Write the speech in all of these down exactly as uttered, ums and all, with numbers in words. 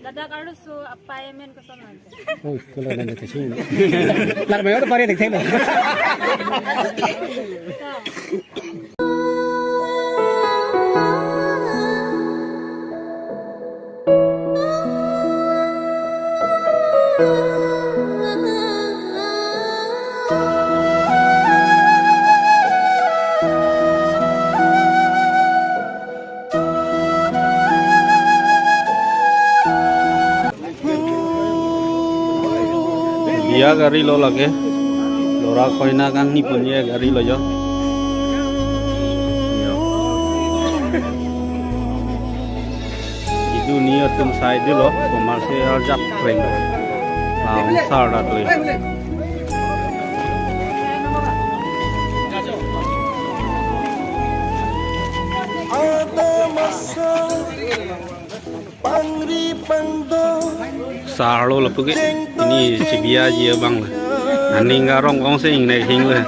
Ladak arloso apai amen koson nang. Oh, kalau nang kasi. Lar mayor pare dek thelo. Biya gari lo lake. Dora koina kangni punye gari lo jo. Kidun ni atum sai dolo, komatsi arjap kreng. Langsar dat le. Ada masa pangri pangdo. Sarlo lapu ke, ini si biya ji abang la. Aning arong ong se ingnai hing le.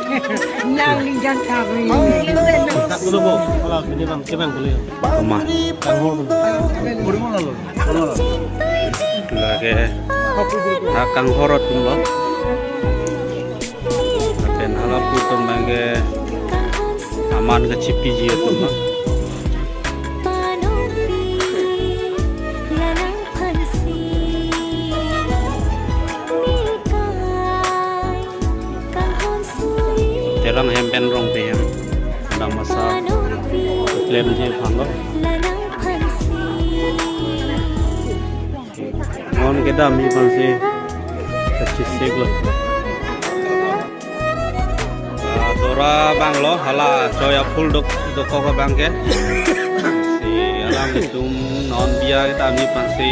Nang lijan kami. Tuma. Lake. Ha kanghor atum lo. Pen hala pu atum abang ke aman kachipiji atum lo. Terang hem pen rong pe hem. Damasa. Klemji aphan lo. Non kedam aphansi kachisik lo. Ah, Dora abang lo, hala choi aphul dok dokok abang ke. Si alangtum non biya kedam aphansi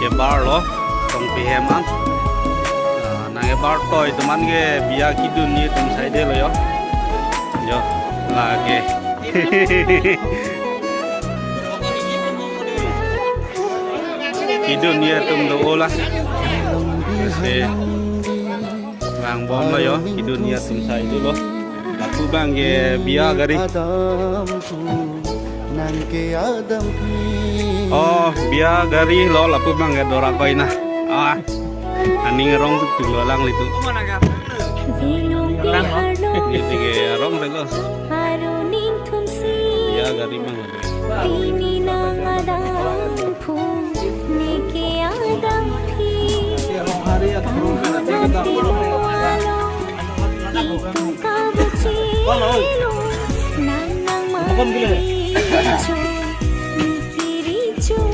kebar lo, tong pihem an. Ah, nang kebar toi atum an ke biya kidun ni atum sai dolo jo. Jo, lake. Kidun ni atum do ola. Se vang bom lo jo, kidun ni atum sai dolo. Lapu abang ke biya gari. Oh, biya gari lo lapu abang ke Dora koina. Ah, aning arong tu lo alanglitum. Ini ke arong relo. Biya gari mang.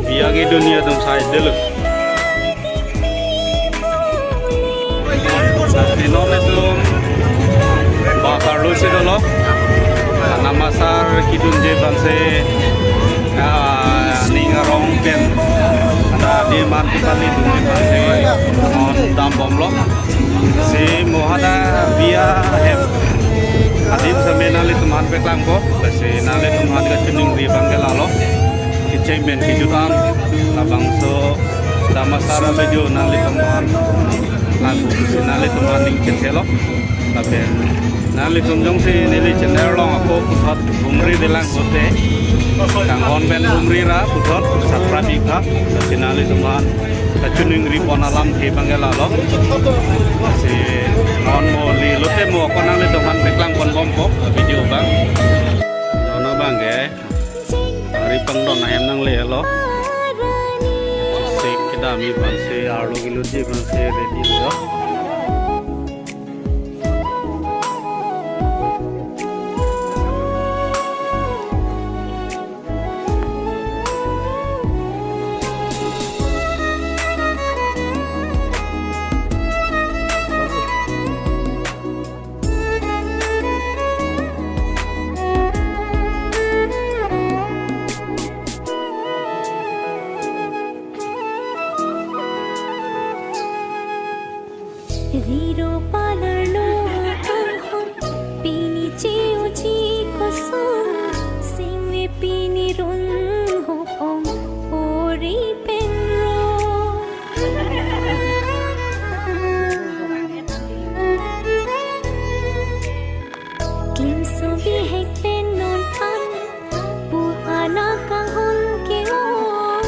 Biya kidun ni atum sai dolo. Lasi non atum bak arlo si dolo. Namasar kidunji aphansi, ah, ning arong pen. Ana adim an kipali dunji aphansi non dam bom lo. Si mo hadak biya hem adim sitame nanglitum aphan paklang po. Lasi nanglitum aphan kachiningri abang ke lalo. Kecheng pen kejut an, labangso Damasar video nanglitum aphan, lapusi nanglitum aphan ning chethelo. Lapen nanglitum jongsi neli channel along ako puthot bumri delang pote, kanghon pen bumri ra puthot subscribe ik tha. Lasi nanglitum aphan kachiningri pon alamthe abang ke lalo. Si non mo li lote mo ako nanglitum aphan paklang pon bom po video abang. Dona abang ke. Ari pangdon ahem nanglelo. Si kedam aphansi arlo keloji aphansi ready lo. Riro palarlo kanghon, pini che-oji koson, singve pini run ho ong, ori pen ro. Kimso bihek pen non an, pu anak kanghon ke-ong.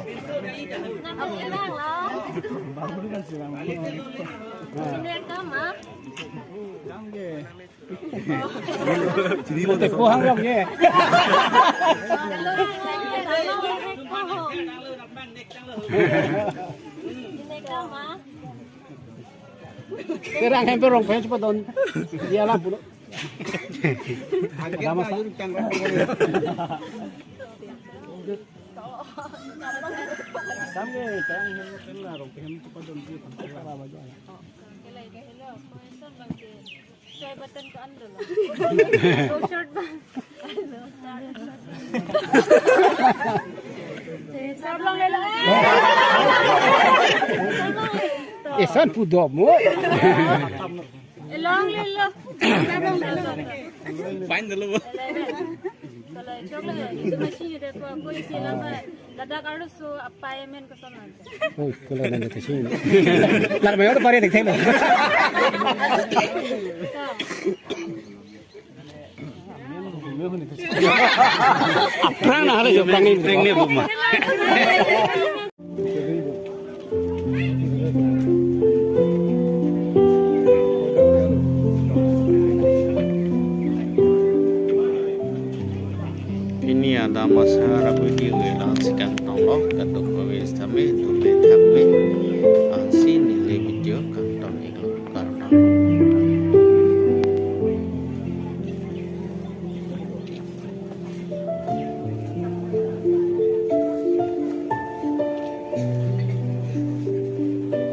Nang silang lo. Baru kan silang. Sini rekam, ah. Sini lo, tepo hang lo ye. Sini rekam, ah. Terang hem pe rong pen cepat don. Dia lah pulo. Ada masalah. Kami terang hem pen lah rong pen cepat don. Dia kan salah aja. Joy button ko an dolo. Short bang. Short long lelo. Esan pu dom mo. Long lelo. Fine dolo. Kalau short long itu masih ada ko ko isi lama. Ladak arloso appointment koson ante. Oh, kalau nanti ke sini. Lar mayor pare dikte lo. Aphrang na hale aphrang ni. Aphrang ni buma.